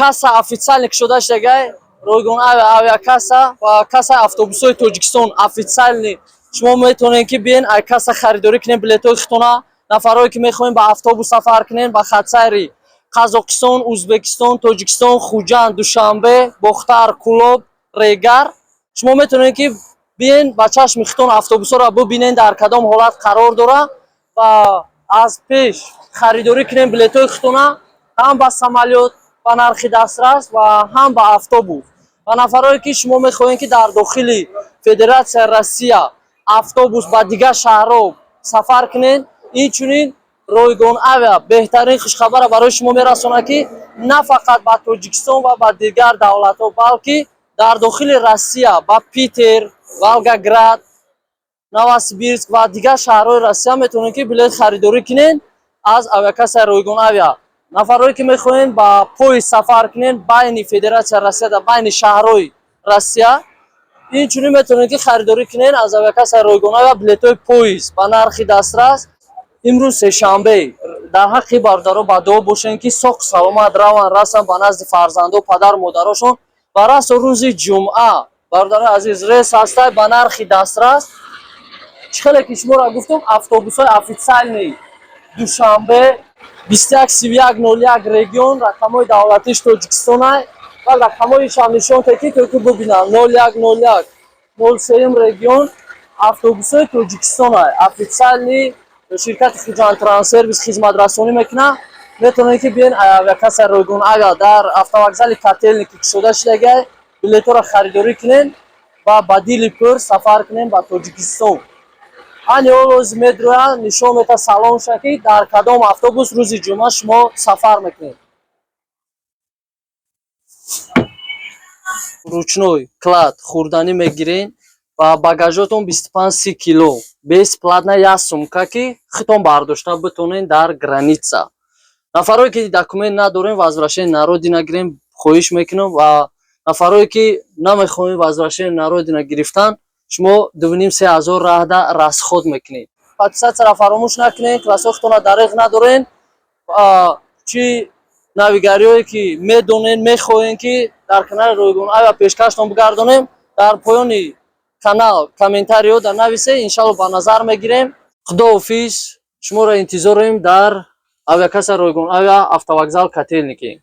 Касса официально кушода шудагай, Ройгон Авиа, авиакасса ва кассаи автобусҳои Тоҷикистон официально. Шумо метавонед, ки биен, ай касса харидорӣ кунед билетҳои худтона. Нафарое ки мехоҳем ба автобус сафар кунед ба хатсайри Қазоқистон, Ӯзбекистон, Тоҷикистон, Хуҷанд, Душанбе, Бохтар, Кӯлоб, Регар, шумо метавонед, ки биен, ба чашми худтон автобусҳоро бубинед, дар кадом ҳолат қарор дорад, ва аз пеш харидорӣ кунем билетҳои худтона, ҳам ба самолёт ба нархи дастрас ва ҳам ба автобус. Ва нафарое ки шумо мехоҳед, ки дар дохили Федератсияи Россия автобус ба дигар шаҳрҳо сафар кунед, инчунин Ройгон Авиа беҳтарин хушхабара барои шумо мерасонад, ки на фақат ба Тоҷикистон ва ба дигар давлатҳо, балки дар дохили Россия ба Питер, Волгоград, Новосибирск ва дигар шаҳрҳои Россия метавонед, ки билет харидорӣ кунед аз авиакассаи Ройгон Авиа. Нафарое ки мехоҳед ба поезд сафар кунед байни Федератсияи Россия дар байни шаҳрҳои Россия, инчунин метавонед, ки харидорӣ кунед аз авиакассаи Ройгон Авиа билетҳои поезд ба нархи дастрас. Имрӯз сешанбе, дар ҳаққи бародаро ба дуо бошем, ки соқ саломат раванд, расанд ба назди фарзандо, падару модарошон. Ва расо рӯзи ҷумъа, бародарои азиз, рейс ҳастай ба нархи дастрас. Чӣ хеле ки шуморо гуфтам, автобусҳои официальный Душанбе, 21 31 01 регион, рақамҳои давлатиш Тоҷикистонай ва рақамҳоишам нишон те, ки то ки бубинам, 01 01 03 регион, автобусҳои Тоҷикистонай, официальный ширкати Хуҷанд Транссервис хизматрасонӣ мекунад. Метавонед, ки биен, авиакассаи Ройгон Авиа дар автовокзали Котельники кушода шудагай, билетҳоро харидорӣ кунед ва ба дили пур сафар кунед ба Тоҷикистон. Ани ҳолоз медроянд, нишон мета салонша, ки дар кадом автобус рӯзи ҷумъа шумо сафар мекунед. Ручной кладь хӯрданӣ мегирен ва багажотон 25-30 кило, бесплатно як сумка, ки худтон бардошта битонед дар граница. Нафарое ки документ надорем, возвращение на родина гирем, хоҳиш мекунам. Ва нафарое ки намехоҳем возвращение на родина гирифтан, шумо 2,5-3 ҳазор раҳда расход мекунед. Подписаться ро фаромӯш накунед, классҳои худтонро дареғ надорен. Чӣ навигариҳое ки медонед, мехоҳем, ки дар канали Ройгон Авиа пешкаштон бигардонем, дар поёни канал комментариҳо дар нависе, иншалло, ба назар мегирем. Худоҳофиз, шуморо интизорем дар авиакасса Ройгон Авиа, автовокзал Котельники.